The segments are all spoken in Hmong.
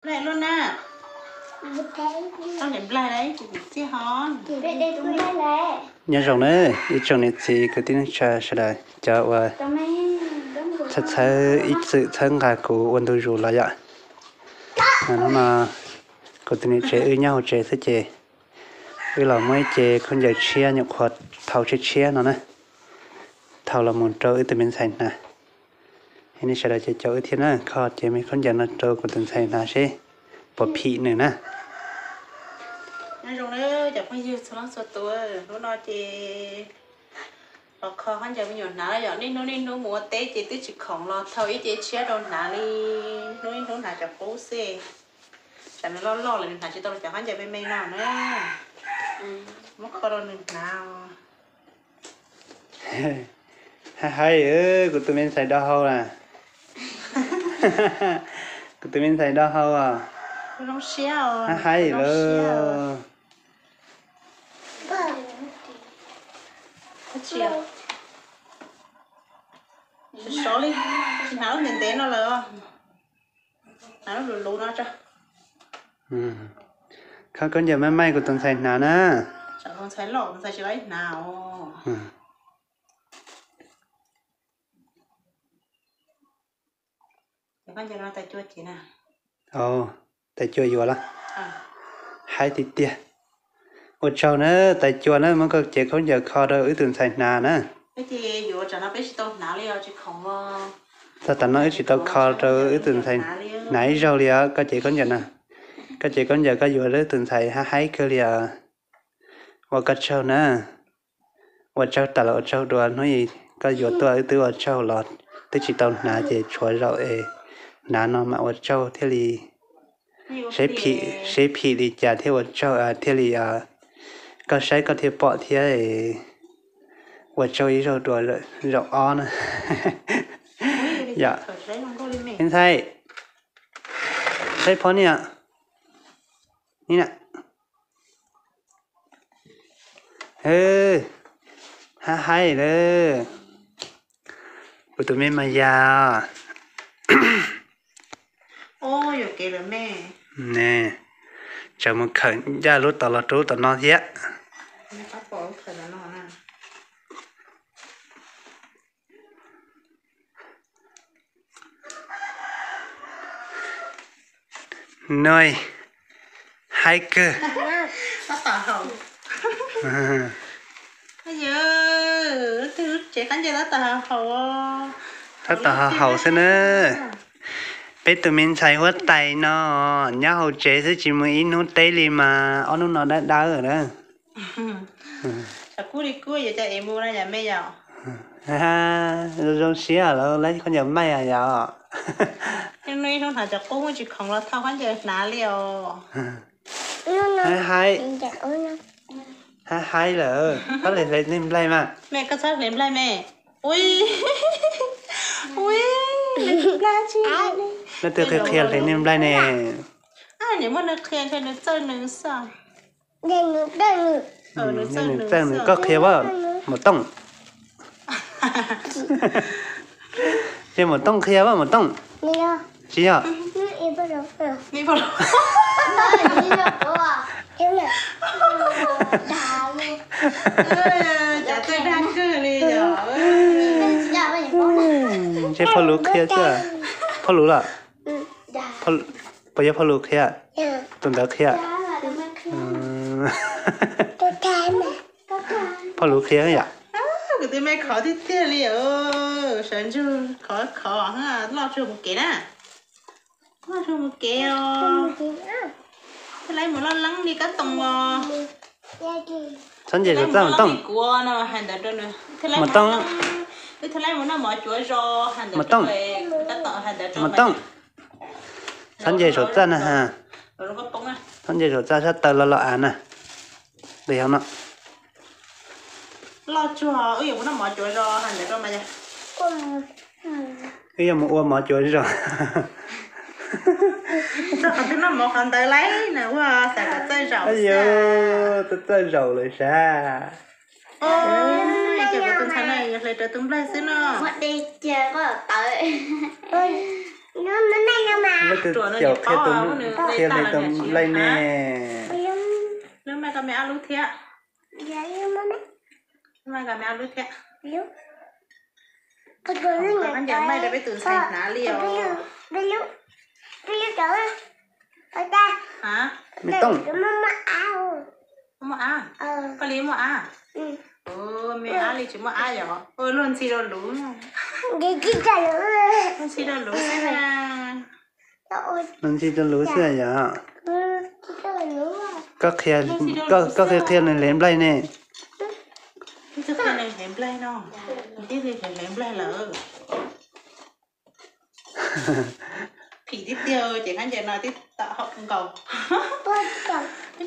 Nyob zoo na ib tsoom niam txiv kwv tij neej tsa sawv daws, cov uas txhawb txhawb ib txwm txhawb nqa kuv ua ntu zus los yom. Hnub no kuv tus niam tsev wb nyob hauv tsev xwb ces wb los muab ib ce khaub ncaws tshiab nyuam qhuav thau tshiab tshiab no na, thau los mus rau wb tus me ntxhais hnav. Nej sawv daws ces caum wb thiab na, kho ces me khaub ncaws no rau kuv tus ntxhais hnav seb puas phim nws na. Nyob zoo cov phooj ywg txhua leej txhua tus, hnub no ces los kho khaub ncaws me nyuam hnav yom. Niaj hnub niaj hnub mus ua teb ces twb tsis khoom los thau ib ce tshiab rau hnav li, hnub ib hnub hnav cov qub xwb. Tsam nws loj loj lawm nws hnav tsis tau cov khaub ncaws me me no na. Muab kho rau nws hnav. Hab haib, kuv tus me ntxhais do hau na. Kuv tus me ntxhais do hau os. Hab haib lawm. Tsis hnav lub ntev ntev no lawm, hnav lub luv luv no tso. Kho khaub ncaws maj maij kuv tus ntxhais hnav na. Ntxhais loj ntxhais tsis laj hnav os. Tais cua yuav los? Haib tiag tiag. Ua tsaug na tais cua na, muab koj cev khaub ncaws kho rau wb tus ntxhais hnav na. Txog tam no wb tsis tau kho rau wb tus ntxhais hnav ib zaug li os koj cev khaub ncaws no. Koj cev khaub ncaws koj yuav wb tus ntxhais hab haib kawg li os. Ua koj tsaug na. Ua tsaug tas los ua tsaug dua, hnub koj yuav tuaj wb twb ua tsaug los twb tsis tau hnav ces tshuav zaum es hnav no mam ua tsaug thiaj li seb phim li cas thiaj ua tsaug thiaj li, koj saib koj thiaj pom thiab. Ua tsaug ib zaug dua zaum ob na. Yom, me ntxhais, saib phob niam. Hab haib lawm. Kuv tus me mas yas. Ne, tsam mus khawm ncaj lub tod los rau lub tom no thiab. Noj, haib kawg. Tab tom haus haus xwb na. Peb tus me ntxhais huab tais no nyob hauv tsev xwb tsis mus ib hnub teb li mas ob hnub no dawb dawb na. Zoo siab lawm, lawv khaub ncaws maij yom. Hnub ib hnub hnav cov qub tsis khoom los thauj khaub ncaws hnav li os. Haib haib, haib haib lawm, txhob hle niag nplaig mas. Me koj txhob hle nplaig me. Ui, ui, nplaig tsis. Leej twg qhia qhia hle niag nplaig ne? Niam muab nws qhia ntshe nws txawj nws xwb. Nws txawj nws, koj qhia as, Maum Tooj. Ces Maum Tooj qhia as, Maum Tooj. Tsis yog. Ntshe Phauj Lus qhia xwb. Phauj Lus los? Puas yog Phauj Lus qhia? Tus ntawd qhia. Phauj Lus qhia yom. Kuv tus me khov tiag tiag li, sawv ntsug khov khov, loj tsuag mus kev na. Loj tsuag mus kev os. Thiaj li mus loj leeb li kab toom os. Txhob nce saum txaj Maum Tooj. Kuv no hais ntawd rau nws. Maum Tooj. Wb thiaj li mus noj mov cuav zos hais ntawd rau kab toom, hais ntawd rau Maum Tooj. Txhob nce saum txaj na ha. Txhob nce saum txaj sab taw los los av na. Li no. Loj tsuag wb yuav mus noj mov cuav zos hais ntawd rau mas yog. Wb yuav mus ua mov cuav zos. Txog qhov twg noj mov qhov ntawd lauj, na ua xav kom txawj zaum. Txawj zaum lawm sas. Ces kuv tus ntxhais no yuav hle rau tus nplaig xwb no. Leej twg caum qhia tus, qhia li tus nplaig ne? Lub me ab lub thiab. Lub me ab lub thiab. Ncaws maij rau peb tus ntxhais hnav li os. Me tooj. Muaj ab? Koj li muaj ab? Me ab li tsis muaj ab yom? Luag ntxhi rau luv. Luag ntxhi rau luv xwb na. Luag ntxhi rau luv xwb yom? Koj qhia, koj qhia qhia nws hlev nplaig ne. Twb qhia nws hlev nplaig no, nws twb hlev nplaig lawm. Phim tib tiag ces khaub ncaws no twb tom haum nkaus.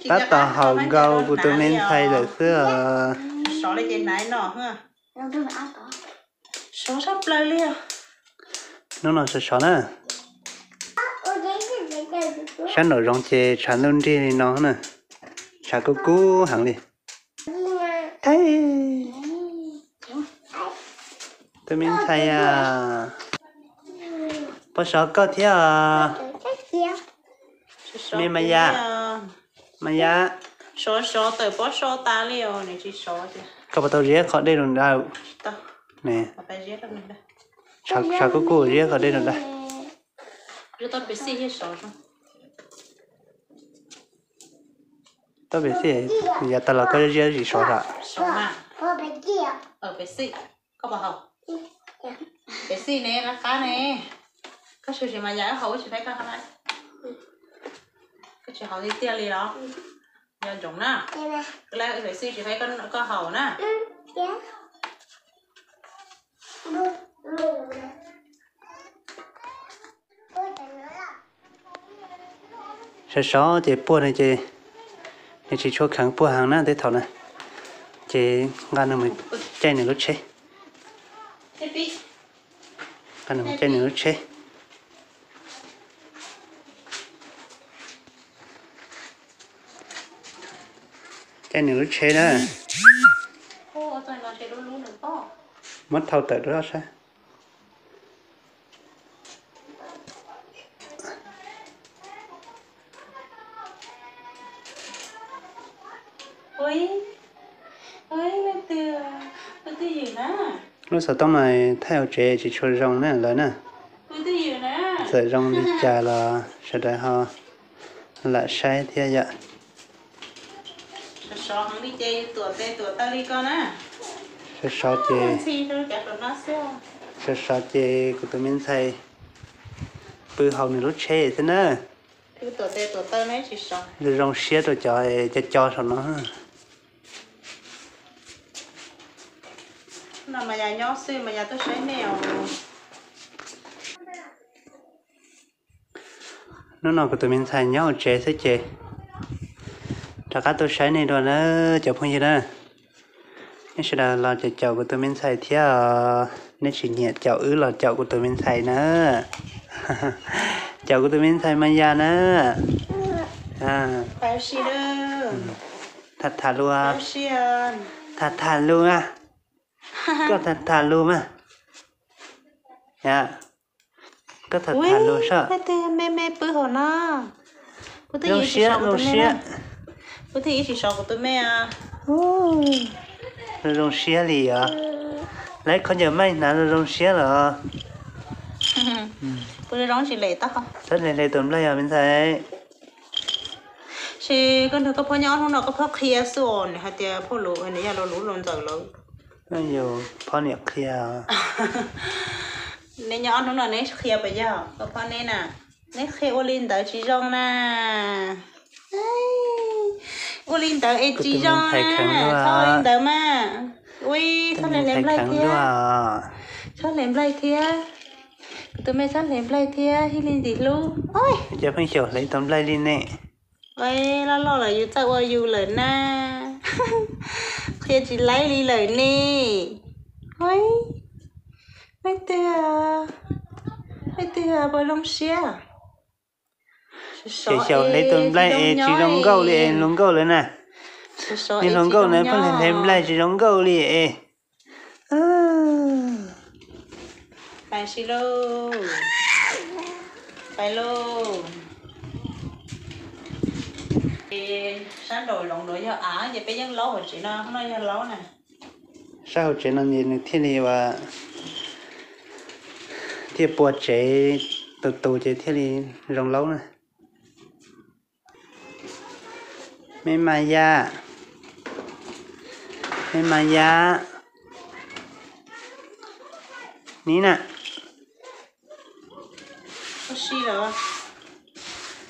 Tab tom haum nkaus kuv tus me ntxhais lawm xwb os. Sov li ces hnav no. Sov sab plaws li os. Hnub no sov sov na. Sab nraum zoov ces tshav ntuj nrig li no na. Tshav kub kub heev li. Tus me ntxhais, puas sov koj thiab os? Me Maya, Maya, sov sov tawm pob so tas li os, nws tsis sov tiag. Koj puas tau ziab qhov dej rau nws da? Tshav kub kub ziab qhov dej rau da. Tau pem xij, yav tas los koj ziab tsis sov lawm. Pem xij ne, qab qab ne. Koj tsis mas yam haus tsis faib koj, koj tsis haus tiag tiag li los? Nco ntsoov na, pem xij tsis faib koj haus na. Sov sov ces puag no ces nws tsis tshua kheev puag heev na tej thaum na, ces nqa nws mus caij nws lub tsheb. Nqa nws mus caij nws lub tsheb. Caij nws lub tsheb na. Muab thau tawm rau sab. Lub xov tooj no thaij hauv tsev tsis tshua zoo na lawv na. Txawm zoo li cas los sawv daws ho lam saib thiab yom. Sov sov ces, sov sov ces kuv tus me ntxhais pw hauv nws lub tsheb xwb na. Zoo zoo siab rau cov co co saum no. Hnub no kuv tus me ntxhais nyob hauv tsev xwb ces rov qab tuaj saib nej dua na cov phooj ywg na. Nej sawv daws los caum caum kuv tus me ntxhais thiab, nej tsis nyiam caum wb los caum kuv tus me ntxhais na. Caum kuv tus me ntxhais Maya na. Tham tham lus, tham tham lus, koj tham tham lus mas. Koj tham tham lus soj. Me me pw hauv no. Zoo siab, zoo siab. Kuv thiaj tsis sov kuv tus me. Zoo zoo siab li os. Lawv khaub ncaws maij hnav zoo zoo siab los. Kuv zoo tsis lem tau. Txhob hle hle tus nplaig os me ntxhais. Ces koj nrog koj phob nyob ob hnub no koj phob qhia xwb os, nws hais tias phauj Lus nws yog Lus Lus Ntxawm lawm. Yus phob niam qhia. Neb nyob ob hnub no neb qhia puas yog koj phob neb na? Neb qhia ua li ntawd tsis zoo na. Ua li ntawd es tsis zoo na. Txhob ua li ntawd mas. Ui, txhob hle hle nplaig thiab. Txhob hle nplaig thiab. Kuv tus me txhob hle nplaig thiab, ib li ntxim hlub. Cov pheej xyaum hle tau nplaig li ne. Loj loj lawm yus txawj ua yus lawm na. Qhia tsis laib li lawm ne. Leej twg, leej twg puas zoo siab? Ces xyaum hle tus nplaig es tsis zoo nkauj li es hluas nkauj lawm na. Niag hluas nkauj na pheej hle nplaig tsis zoo nkauj li es. Pais si lauj. Pais lauj. Sab nraum zoov nraud yog av ces peb yeej laub hauv tsev no, no yog laub na. Sab hauv tsev no ces nws thiaj li ua, thiaj pua tsev tus tus ces thiaj li zoo laub na. Me mas yam, me mas yam, ni na. Ua si los,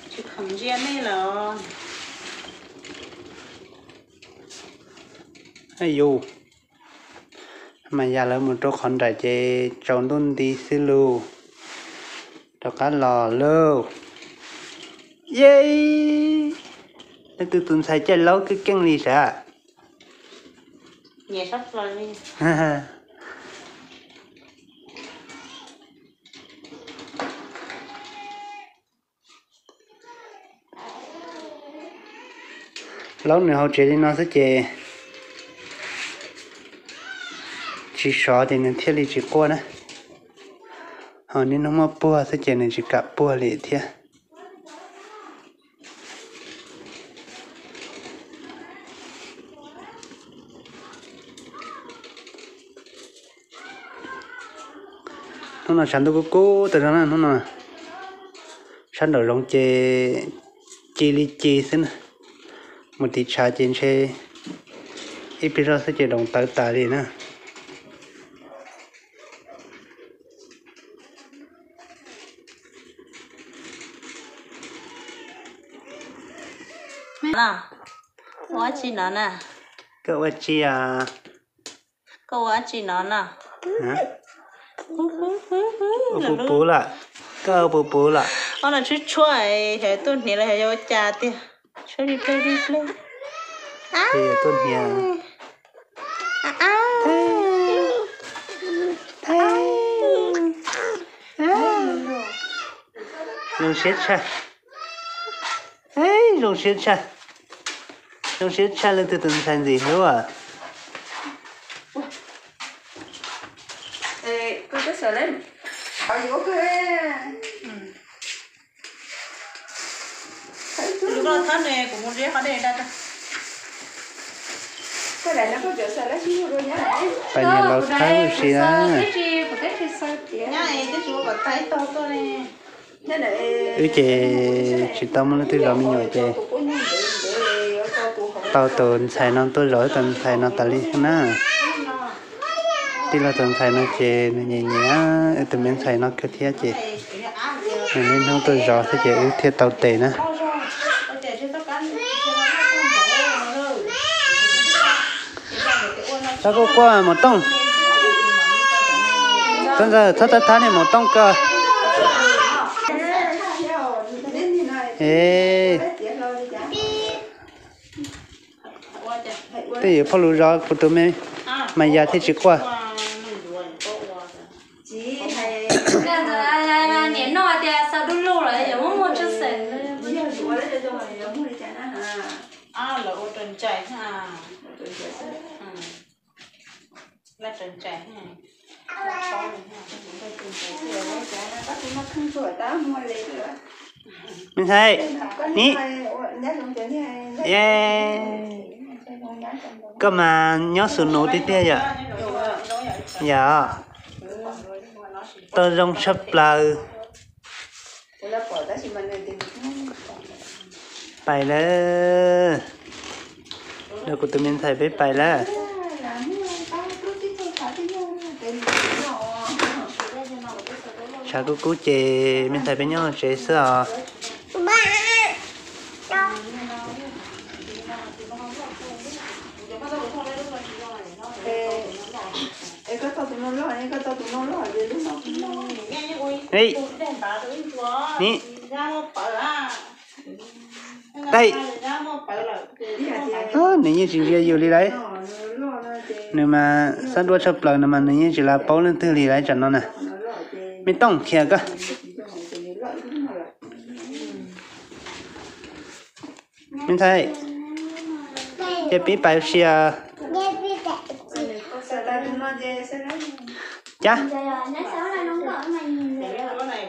tsis khoom ntsia nej los. Yus, mas yam lawv mus rau qhov nraim ces tsaus ntuj nti xwb lauj. Rov qab los lauj. Yej, leej twg tus ntxhais caij laub keej keej li sav. Laub nws hauv tsev li no xwb ces tsis sov ces nws thiaj li tsis quaj na. Ho niaj hnub muab puag xwb ces nws tsis kam puag li thiab. Hnub no tshav ntuj kub kub tag zog na, hnub no sab nraum zoov ces ci li ci xwb na. Mus tiv tshav ces ntshe ib pliag zog xwb ces doos tawv tas li na. Ua tsi no na? Koj ua tsi os? Koj ua tsi no na? Ua puv puv lawm. Koj ua puv puv lawm. Ob no tshuab tshuab, xyov tuaj hniav los xyov yog ua cas tiag. Tshuab li pliag li pliag. Tuaj hniav. Zoo siab tshaj. Zoo siab tshaj. Zoo siab tshaj leej twg tus ntxhais ntxim hlub as. Pais niag laus thawb ua si na. Wb ces tsis tau muaj leej twg zov me nyuam ces tau tus ntxhais no tuaj zov wb tus ntxhais no tas li na. Tij laug tus ntxhais no ces nws nyiam nyiam wb tus me ntxhais no kawg thiab ces nws niaj hnub tuaj zov xwb ces wb thiaj tau tes na. Txhob quaj quaj Maum Tooj. Txhob ntxawg, txhob thab thab niag Maum Tooj koj. Tej yam phauj lus zov kuv tus me mas yam thiaj tsis quaj. Niam no tias xav du lug lawm yog muab muag tsis xeem. Me ntxhais, ni, koj mas nyob xus nuv tiag tiag yom. Yog, tau zoo tshaj plaws. Pais lawm. Nrog kuv tus me ntxhais peb pais lawm. Tshav kub kub ces me ntxhais peb nyob hauv tsev xwb os. Ni, tej, nws yeej tsis ntsia yus li lauj. Nws mas xab duab tshaj plaws no mas nws yeej tsis la paub leej twg li lauj tsam no na. Me Tooj khiav koj. Me ntxhais, ces pib pais ua si os. Cas,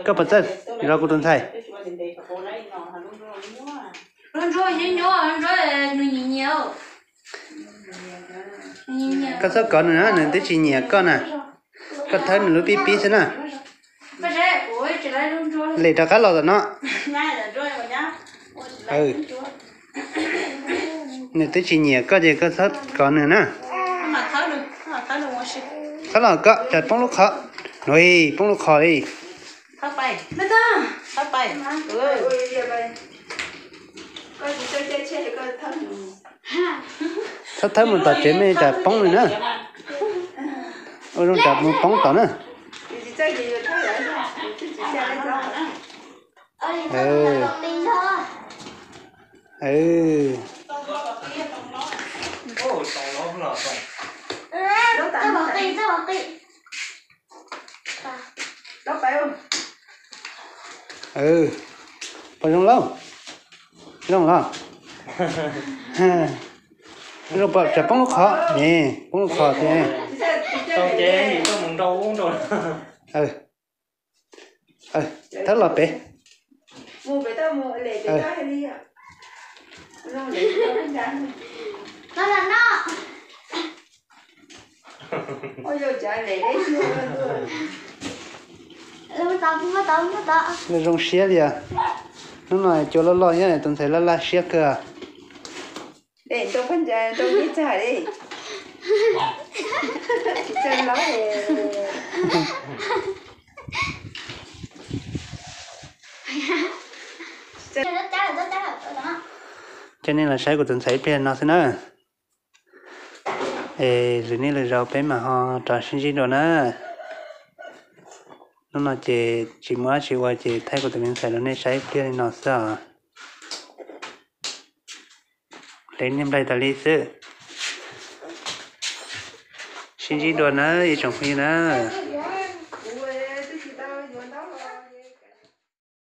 koj puas txawj? Los kuv tus ntxhais, koj txhob kov nws na, nws twb tsis nyiam koj na. Koj thawb nws lub pib pib xwb na. Lem rov qab los tom no. Nws twb tsis nyiam koj ces koj txhob kov nws na. Txhob los koj, tsam poob lub qhov. Ui, poob lub qhov li. Txhob thawb mus tom tsev, mej tsam poob li na. Ua zoo tsam mus poob tom na. Pom zoo lauj? Zoo los? Zoo pom tsam poob lub qhov ne, poob lub qhov tiag. Thawb los pem. Zoo siab li os. Hnub no cua loj loj thiab tus ntxhais laj laj siab kawg. Coj nej los saib kuv tus ntxhais ib pliag no xwb na. Es lwm hnub lwm zaus peb mam ho rov sib ntsib dua na. Hnub no ces tsis muaj dab tsi ua ces thaij kuv tus me ntxhais rau nej saib ib pliag li no xwb os. Hle niag nplaig tas li xwb. Sib ntsib dua na ib tsoom phooj ywg na.